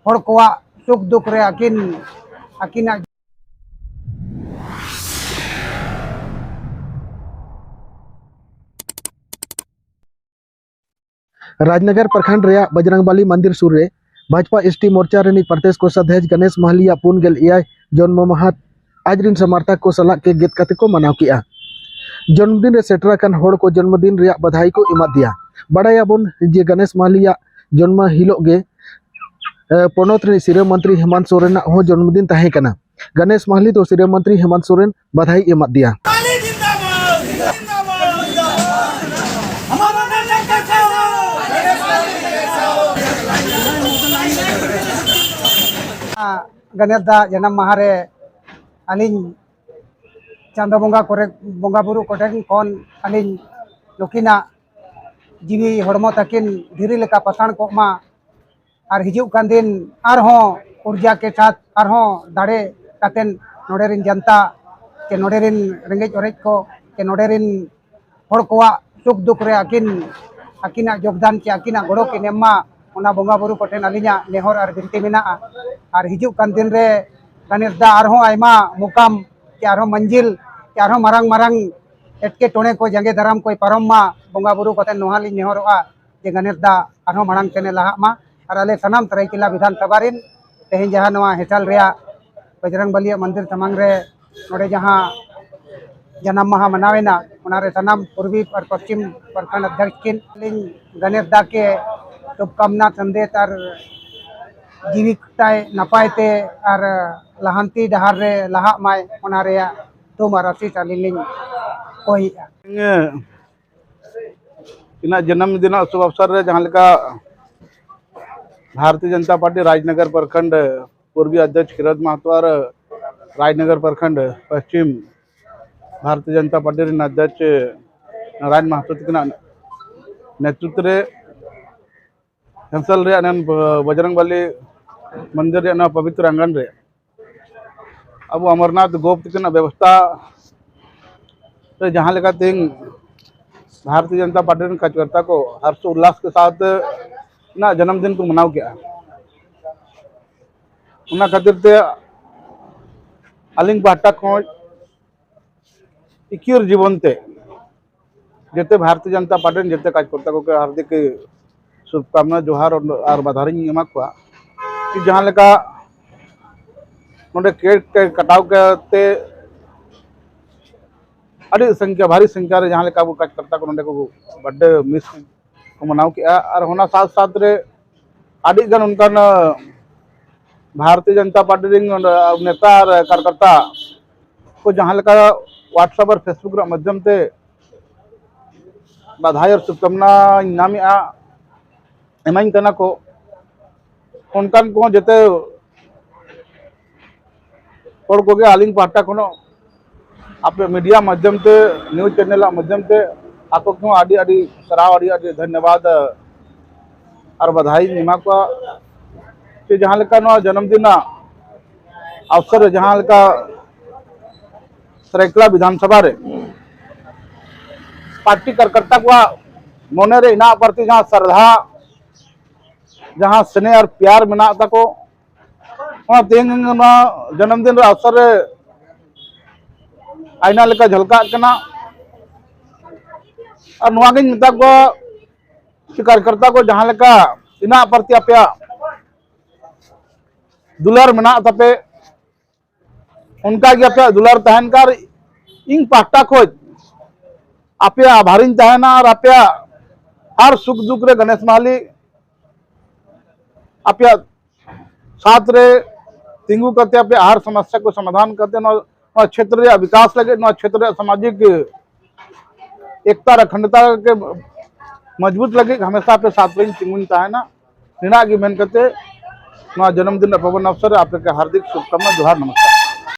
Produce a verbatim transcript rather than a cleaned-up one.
ᱦᱚᱲ ᱠᱚᱣᱟᱜ ᱥᱩᱠ ᱫᱩᱠ ᱨᱮ ᱟᱹᱠᱤᱱ, ᱟᱹᱠᱤᱱᱟᱜ ᱨᱟᱡᱽᱱᱚᱜᱚᱨ ᱯᱨᱚᱠᱷᱚᱸᱰ ᱨᱮᱭᱟᱜ ᱵᱚᱡᱨᱟᱝᱵᱟᱞᱤ ᱢᱚᱱᱫᱤᱨ ᱥᱩᱨ ᱨᱮ ᱵᱷᱟᱡᱽᱯᱟ ᱮᱥ ᱴᱤ ᱢᱳᱨᱪᱟ ᱨᱤᱱᱤᱡ ᱯᱨᱚᱫᱮᱥ ᱠᱳᱥᱟᱫᱷᱭᱟᱠᱷ ᱜᱚᱱᱮᱥ ᱢᱟᱦᱟᱞᱤᱭᱟᱜ ᱯᱩᱱ ᱜᱮᱞ ᱮᱭᱟᱭ ᱡᱚᱱᱢᱚ ᱢᱟᱦᱟ ᱟᱡ ᱨᱤᱱ ᱥᱚᱢᱚᱨᱛᱷᱚᱠ ᱠᱚ ᱥᱟᱞᱟᱜ ᱠᱮᱠ ᱜᱮᱫ ᱠᱟᱛᱮ ᱠᱚ ᱢᱟᱱᱟᱣ ᱠᱮᱫᱼᱟ᱾ ᱡᱚᱱᱢᱫᱤᱱ ᱨᱮ ᱥᱮᱴᱮᱨ ᱟᱠᱟᱱ ᱦᱚᱲ ᱠᱚ ᱡᱚᱱᱢᱫᱤᱱ ᱨᱮᱭᱟᱜ ᱵᱟᱫᱷᱟᱭ ᱠᱚ ᱮᱢᱟᱫ ᱫᱮᱭᱟ᱾ ᱵᱟᱲᱟᱭᱟᱵᱚᱱ ᱡᱮ ᱜᱚᱱᱮᱥ ᱢᱟᱦᱟᱞᱤᱭᱟᱜ ᱡᱚᱱᱢᱚ ᱦᱤᱞᱳᱜ ᱜᱮ, ᱮ, ᱯᱚᱱᱚᱛ ᱨᱤᱱᱤᱡ ᱥᱤᱨᱟᱹ ᱢᱚᱱᱛᱨᱤ ᱦᱮᱢᱟᱱᱛ ᱥᱚᱨᱮᱱᱟᱜ ᱦᱚᱸ ᱡᱚᱱᱢᱫᱤᱱ ᱛᱟᱦᱮᱸ ᱠᱟᱱᱟ᱾ ᱜᱚᱱᱮᱥ ᱢᱟᱦᱟᱞᱤ ᱫᱚ ᱥᱤᱨᱟᱹ ᱢᱚᱱᱛᱨᱤ ᱦᱮᱢᱟᱱᱛ ᱥᱚᱨᱮᱱ ᱵᱟᱫᱷᱟᱭ ᱮᱢᱟᱫ ᱫᱮᱭᱟ᱾ ᱜᱚᱱᱮᱥ ᱫᱟ ᱡᱟᱱᱟᱢ ᱢᱟᱦᱟ ᱨᱮ ᱟᱹᱞᱤᱧ ᱪᱟᱸᱫᱚ ᱵᱚᱸᱜᱟ ᱠᱚᱨᱮ, ᱵᱚᱸᱜᱟ ᱵᱩᱨᱩ ᱠᱚᱴᱷᱮᱱ ᱠᱷᱚᱱ ᱟᱹᱞᱤᱧ ᱱᱩᱠᱤᱱᱟᱜ ᱡᱤᱣᱤ ᱦᱚᱲᱢᱚ ᱛᱟᱹᱠᱤᱱ ᱫᱷᱤᱨᱤ ᱞᱮᱠᱟ ᱯᱟᱥᱟᱬ ᱠᱚᱜ ᱢᱟ, ᱟᱨ ᱦᱤᱡᱩᱜ ᱠᱟᱱ ᱫᱤᱱ ᱟᱨᱦᱚᱸ ᱩᱨᱡᱟ ᱠᱮ ᱥᱟᱛᱷ ᱟᱨᱦᱚᱸ ᱫᱟᱲᱮ ᱠᱟᱛᱮᱱ ᱱᱚᱰᱮ ᱨᱤᱱ ᱡᱟᱱᱛᱟ ᱪᱮ ᱱᱚᱰᱮ ᱨᱤᱱ ᱨᱮᱸᱜᱮᱡ ᱚᱨᱮᱡ ᱠᱚ ᱪᱮ ᱱᱚᱰᱮ ᱨᱤᱱ ᱦᱚᱲ ᱠᱚᱣᱟᱜ ᱥᱩᱠ ᱫᱩᱠ ᱨᱮ ᱟᱹᱠᱤᱱ, ᱟᱹᱠᱤᱱᱟᱜ ᱡᱳᱜᱽᱫᱟᱱ ᱪᱮ ᱟᱹᱠᱤᱱᱟᱜ ᱜᱚᱲᱚ ᱠᱤᱱ ᱮᱢ ᱢᱟ, ᱚᱱᱟ ᱵᱚᱸᱜᱟ ᱵᱩᱨᱩ ᱠᱚᱴᱷᱮᱱ ᱟᱹᱞᱤᱧᱟᱜ ᱱᱮᱦᱚᱨ ᱟᱨ ᱵᱤᱱᱛᱤ ᱢᱮᱱᱟᱜᱼᱟ᱾ ᱟᱨ ᱦᱤᱡᱩᱜ ᱠᱟᱱ ᱫᱤᱱ ᱨᱮ ᱜᱚᱱᱮᱥ ᱫᱟ ᱟᱨᱦᱚᱸ ᱟᱭᱢᱟ ᱢᱩᱠᱟᱢ ᱪᱮ ᱟᱨᱦᱚᱸ ᱢᱟᱹᱱᱡᱤᱞ ᱪᱮ ᱟᱨᱦᱚᱸ ᱢᱟᱨᱟᱝ ᱢᱟᱨᱟᱝ ᱮᱴᱠᱮᱴᱚᱬᱮ ᱠᱚ ᱡᱟᱸᱜᱮ ᱫᱟᱨᱟᱢ ᱠᱚᱭ ᱯᱟᱨᱚᱢ ᱢᱟ, ᱵᱚᱸᱜᱟ ᱵᱩᱨᱩ ᱠᱚᱴᱷᱮᱱ ᱱᱚᱣᱟ ᱞᱤᱧ ᱱᱮᱦᱚᱨᱚᱜᱼᱟ ᱡᱮ ᱜᱚᱱᱮᱥ ᱫᱟ ᱟᱨᱦᱚᱸ ᱢᱟᱲᱟᱝ ᱥᱮᱱ ᱮ ᱞᱟᱦᱟᱜ ᱢᱟ᱾ ᱟᱨ ᱟᱞᱮ ᱥᱟᱱᱟᱢ ᱥᱟᱹᱨᱟᱹᱭᱠᱮᱞᱟ ᱵᱤᱫᱷᱟᱱ ᱥᱚᱵᱷᱟ ᱨᱤᱱ ᱛᱮᱦᱮᱧ ᱡᱟᱦᱟᱸ ᱱᱚᱣᱟ ᱦᱮᱥᱟᱞ ᱨᱮᱭᱟᱜ ᱵᱚᱡᱨᱟᱝ ᱵᱟᱞᱤᱭᱟᱜ ᱢᱚᱱᱫᱤᱨ ᱥᱟᱢᱟᱝ ᱨᱮ ᱱᱚᱰᱮ ᱡᱟᱦᱟᱸ ᱡᱟᱱᱟᱢ ᱢᱟᱦᱟ ᱢᱟᱱᱟᱣ ᱮᱱᱟ, ᱚᱱᱟᱨᱮ ᱥᱟᱱᱟᱢ ᱯᱩᱨᱵᱤ ᱟᱨ ᱯᱚᱥᱪᱤᱢ ᱯᱨᱚᱠᱷᱚᱸᱰ ᱚᱫᱷᱭᱚᱠᱥ ᱠᱤᱱ ᱟᱹᱞᱤᱧ ᱜᱚᱱᱮᱥ ᱫᱟ ᱠᱮ ᱥᱩᱵᱷᱠᱟᱢᱱᱟ ᱥᱟᱸᱫᱮᱥ ᱟᱨ ᱡᱤᱣᱤ ᱛᱟᱭ ᱱᱟᱯᱟᱭ ᱛᱮ ᱟᱨ ᱞᱟᱦᱟᱱᱛᱤ ᱰᱟᱦᱟᱨ ᱨᱮ ᱞᱟᱦᱟᱜ ᱢᱟᱭ, ᱚᱱᱟ ᱨᱮᱭᱟᱜ ᱛᱷᱩᱢ ᱟᱨ ᱟᱥᱤᱥ ᱟᱹᱞᱤᱧ ᱞᱤᱧ ᱠᱚᱭᱮᱜᱼᱟ᱾ ᱤᱧᱟᱹᱜ ᱡᱟᱱᱟᱢ ᱫᱤᱱ ᱨᱮᱱᱟᱜ ᱥᱩᱵᱷ ᱚᱵᱥᱚᱨ ᱨᱮ ᱡᱟᱦᱟᱸ ᱞᱮᱠᱟ ᱵᱷᱟᱨᱚᱛᱤᱭᱚ ᱡᱚᱱᱚᱛᱟ ᱯᱟᱨᱴᱤ ᱨᱟᱡᱽᱱᱚᱜᱚᱨ ᱯᱨᱚᱠᱷᱚᱸᱰ ᱯᱩᱨᱵᱤ ᱚᱫᱷᱭᱚᱠᱥ ᱠᱷᱤᱨᱳᱫ ᱢᱟᱦᱟᱛᱚ ᱟᱨ ᱨᱟᱡᱽᱱᱚᱜᱚᱨ ᱯᱨᱚᱠᱷᱚᱸᱰ ᱯᱚᱥᱪᱤᱢ ᱵᱷᱟᱨᱚᱛᱤᱭᱚ ᱡᱚᱱᱚᱛᱟ ᱯᱟᱨᱴᱤ ᱨᱮᱱ ᱚᱫᱷᱭᱚᱠᱥ ᱱᱟᱨᱟᱭᱚᱱ ᱢᱟᱦᱟᱛᱚ ᱛᱟᱹᱠᱤᱱᱟᱜ ᱱᱮᱛᱨᱤᱛᱵ ᱨᱮ ᱦᱮᱥᱟᱞ ᱨᱮᱭᱟᱜ ᱱᱮᱱ ᱵᱚᱡᱨᱟᱝ ᱵᱟᱞᱤ ᱢᱚᱱᱫᱤᱨ ᱨᱮᱭᱟᱜ ᱱᱚᱣᱟ ᱯᱚᱵᱤᱛᱨᱚ ᱟᱝᱜᱟᱱ ᱨᱮ ᱟᱵᱚ ᱚᱢᱚᱨᱱᱟᱛᱷ ᱜᱳᱯ ᱛᱟᱹᱠᱤᱱᱟᱜ ᱵᱮᱵᱚᱥᱛᱷᱟ ᱨᱮ ᱡᱟᱦᱟᱸ ᱞᱮᱠᱟ ᱛᱮᱦᱮᱧ ᱵᱷᱟᱨᱚᱛᱤᱭᱚ ᱡᱚᱱᱚᱛᱟ ᱯᱟᱨᱴᱤ ᱨᱮᱱ ᱠᱟᱨᱡᱚᱠᱚᱨᱛᱟ ᱠᱚ ᱦᱚᱨᱥᱚ ᱩᱞᱞᱟᱥ ᱠᱮ ᱥᱟᱛᱷ ᱩᱱᱤᱭᱟᱜ ᱡᱚᱱᱚᱢ ᱫᱤᱱ ᱠᱚ ᱢᱟᱱᱟᱣ ᱠᱮᱜᱼᱟ᱾ ᱚᱱᱟ ᱠᱷᱟᱹᱛᱤᱨ ᱛᱮ ᱟᱹᱞᱤᱧ ᱯᱟᱦᱴᱟ ᱠᱷᱚᱱ ᱤᱠᱤᱭᱟᱹᱨ ᱡᱤᱵᱚᱱ ᱛᱮ ᱡᱮᱛᱮ ᱵᱷᱟᱨᱚᱛᱤᱭᱚ ᱡᱚᱱᱚᱛᱟ ᱯᱟᱨᱴᱤ ᱨᱮᱱ ᱡᱮᱛᱮ ᱠᱟᱨᱡᱚᱠᱚᱨᱛᱟ ᱠᱚᱜᱮ ᱦᱟᱨᱫᱤᱠ ᱥᱩᱵᱷᱠᱟᱢᱱᱟ, ᱡᱚᱦᱟᱨ ᱟᱨ ᱵᱟᱫᱷᱟᱨᱤᱧ ᱮᱢᱟ ᱠᱚᱣᱟ᱾ ᱠᱤ ᱡᱟᱦᱟᱸ ᱞᱮᱠᱟ ᱱᱚᱰᱮ ᱠᱮᱠ ᱠᱟᱴᱟᱣ ᱠᱟᱛᱮ ᱟᱹᱰᱤ ᱥᱚᱝᱠᱷᱟ, ᱵᱷᱟᱨᱤ ᱥᱚᱝᱠᱷᱟ ᱨᱮ ᱡᱟᱦᱟᱸ ᱞᱮᱠᱟ ᱟᱵᱚ ᱠᱟᱨᱡᱚᱠᱚᱨᱛᱟ ᱠᱚ ᱱᱚᱰᱮ ᱠᱚ ᱵᱟᱨᱛᱷᱰᱮ ᱢᱤᱥ ᱠᱚ ᱢᱟᱱᱟᱣ ᱠᱮᱜᱼᱟ᱾ ᱟᱨ ᱚᱱᱟ ᱥᱟᱶ ᱥᱟᱶ ᱨᱮ ᱟᱹᱰᱤ ᱜᱟᱱ ᱚᱱᱠᱟᱱ ᱵᱷᱟᱨᱚᱛᱤᱭᱚ ᱡᱚᱱᱚᱛᱟ ᱯᱟᱨᱴᱤ ᱨᱮᱱ ᱱᱮᱛᱟ ᱟᱨ ᱠᱟᱨᱡᱚᱠᱚᱨᱛᱟ ᱠᱚ ᱡᱟᱦᱟᱸ ᱞᱮᱠᱟ WhatsApp ᱟᱨ Facebook ᱨᱮᱭᱟᱜ ᱢᱟᱫᱽᱫᱷᱚᱢ ᱛᱮ ᱵᱟᱫᱷᱟᱭ ᱟᱨ ᱥᱩᱵᱷᱠᱟᱢᱱᱟᱧ ᱧᱟᱢᱮᱜᱼᱟ, ᱮᱢᱟᱹᱧ ᱠᱟᱱᱟ ᱠᱚ, ᱚᱱᱠᱟᱱ ᱠᱚᱦᱚᱸ ᱡᱮᱛᱮ ᱦᱚᱲ ᱠᱚᱜᱮ ᱟᱹᱞᱤᱧ ᱯᱟᱦᱴᱟ ᱠᱷᱚᱱ ᱟᱯᱮ ᱢᱤᱰᱤᱭᱟ ᱢᱟᱫᱽᱫᱷᱚᱢ ᱛᱮ, ᱱᱤᱭᱩᱡᱽ ᱪᱮᱱᱮᱞ ᱟᱜ ᱢᱟᱫᱽᱫᱷᱚᱢ ᱛᱮ ᱟᱠᱚ ᱠᱚᱦᱚᱸ ᱟᱹᱰᱤ ᱟᱹᱰᱤ ᱥᱟᱨᱦᱟᱣ, ᱟᱹᱰᱤ ᱟᱹᱰᱤ ᱫᱷᱚᱱᱭᱚᱵᱟᱫ ᱟᱨ ᱵᱟᱫᱷᱟᱭᱤᱧ ᱮᱢᱟ ᱠᱚᱣᱟ᱾ ᱡᱮ ᱡᱟᱦᱟᱸ ᱞᱮᱠᱟ ᱱᱚᱣᱟ ᱡᱚᱱᱚᱢ ᱫᱤᱱ ᱨᱮᱱᱟᱜ ᱚᱵᱥᱚᱨ ᱨᱮ ᱡᱟᱦᱟᱸ ᱞᱮᱠᱟ ᱥᱟᱹᱨᱟᱹᱭᱠᱮᱞᱟ ᱵᱤᱫᱷᱟᱱ ᱥᱚᱵᱷᱟ ᱨᱮ ᱯᱟᱨᱴᱤ ᱠᱟᱨᱡᱚᱠᱚᱨᱛᱟ ᱠᱚᱣᱟᱜ ᱢᱚᱱᱮ ᱨᱮ ᱤᱱᱟᱹᱜ ᱯᱨᱚᱛᱤ ᱡᱟᱦᱟᱸ ᱥᱨᱟᱫᱷᱟ, ᱡᱟᱦᱟᱸ ᱥᱱᱮᱦ ᱟᱨ ᱯᱮᱭᱟᱨ ᱢᱮᱱᱟᱜ ᱛᱟᱠᱚ, ᱚᱱᱟ ᱛᱮᱦᱮᱧ ᱱᱚᱣᱟ ᱡᱚᱱᱚᱢ ᱫᱤᱱ ᱨᱮ ᱚᱵᱥᱚᱨ ᱨᱮ ᱟᱭᱱᱟ ᱞᱮᱠᱟ ᱡᱷᱟᱞᱠᱟᱜ ᱠᱟᱱᱟ᱾ ᱟᱨ ᱱᱚᱣᱟ ᱜᱤᱧ ᱢᱮᱛᱟ ᱠᱚᱣᱟ ᱡᱮ ᱠᱟᱨᱡᱚᱠᱚᱨᱛᱟ ᱠᱚ ᱡᱟᱦᱟᱸ ᱞᱮᱠᱟ ᱤᱱᱟᱹᱜ ᱯᱨᱚᱛᱤ ᱟᱯᱮᱭᱟᱜ ᱫᱩᱞᱟᱹᱲ ᱢᱮᱱᱟᱜ ᱛᱟᱯᱮ, ᱚᱱᱠᱟ ᱜᱮ ᱟᱯᱮᱭᱟᱜ ᱫᱩᱞᱟᱹᱲ ᱛᱟᱦᱮᱱ ᱠᱟᱨ ᱤᱧ ᱯᱟᱦᱴᱟ ᱠᱷᱚᱱ ᱟᱯᱮᱭᱟᱜ ᱟᱵᱷᱟᱨᱤᱧ ᱛᱟᱦᱮᱱᱟ ᱟᱨ ᱟᱯᱮᱭᱟᱜ ᱦᱟᱨ ᱥᱩᱠ ᱫᱩᱠ ᱨᱮ ᱜᱚᱱᱮᱥ ᱢᱟᱦᱟᱞᱤ ᱟᱯᱮᱭᱟᱜ ᱥᱟᱛ ᱨᱮ ᱛᱤᱸᱜᱩ ᱠᱟᱛᱮ ᱟᱯᱮᱭᱟᱜ ᱦᱟᱨ ᱥᱚᱢᱚᱥᱥᱟ ᱠᱚ ᱥᱚᱢᱟᱫᱷᱟᱱ ᱠᱟᱛᱮ ᱱᱚᱣᱟ, ᱱᱚᱣᱟ ᱪᱷᱮᱛᱨᱚ ᱨᱮᱭᱟᱜ ᱵᱤᱠᱟᱥ ᱞᱟᱹᱜᱤᱫ, ᱱᱚᱣᱟ ᱪᱷᱮᱛᱨᱚ ᱨᱮᱭᱟᱜ ᱥᱟᱢᱟᱡᱤᱠ ᱮᱠᱛᱟ ᱟᱨ ᱟᱠᱷᱟᱱᱰᱚᱛᱟ ᱠᱮ ᱢᱚᱡᱽᱵᱩᱛ ᱞᱟᱹᱜᱤᱫ ᱦᱟᱢᱮᱥᱟ ᱟᱯᱮ ᱥᱟᱛ ᱨᱮᱧ ᱛᱤᱸᱜᱩᱧ ᱛᱟᱦᱮᱱᱟ᱾ ᱱᱤᱱᱟᱜ ᱜᱮ ᱢᱮᱱ ᱠᱟᱛᱮ ᱱᱚᱣᱟ ᱡᱚᱱᱚᱢ ᱫᱤᱱ ᱨᱮ ᱯᱟᱵᱚᱱ ᱚᱵᱥᱚᱨ ᱨᱮ ᱟᱯᱮ ᱠᱚ ᱦᱟᱨᱫᱤᱠ ᱥᱩᱵᱷᱠᱟᱢᱱᱟ, ᱡᱚᱦᱟᱨ, ᱱᱚᱢᱚᱥᱠᱟᱨ᱾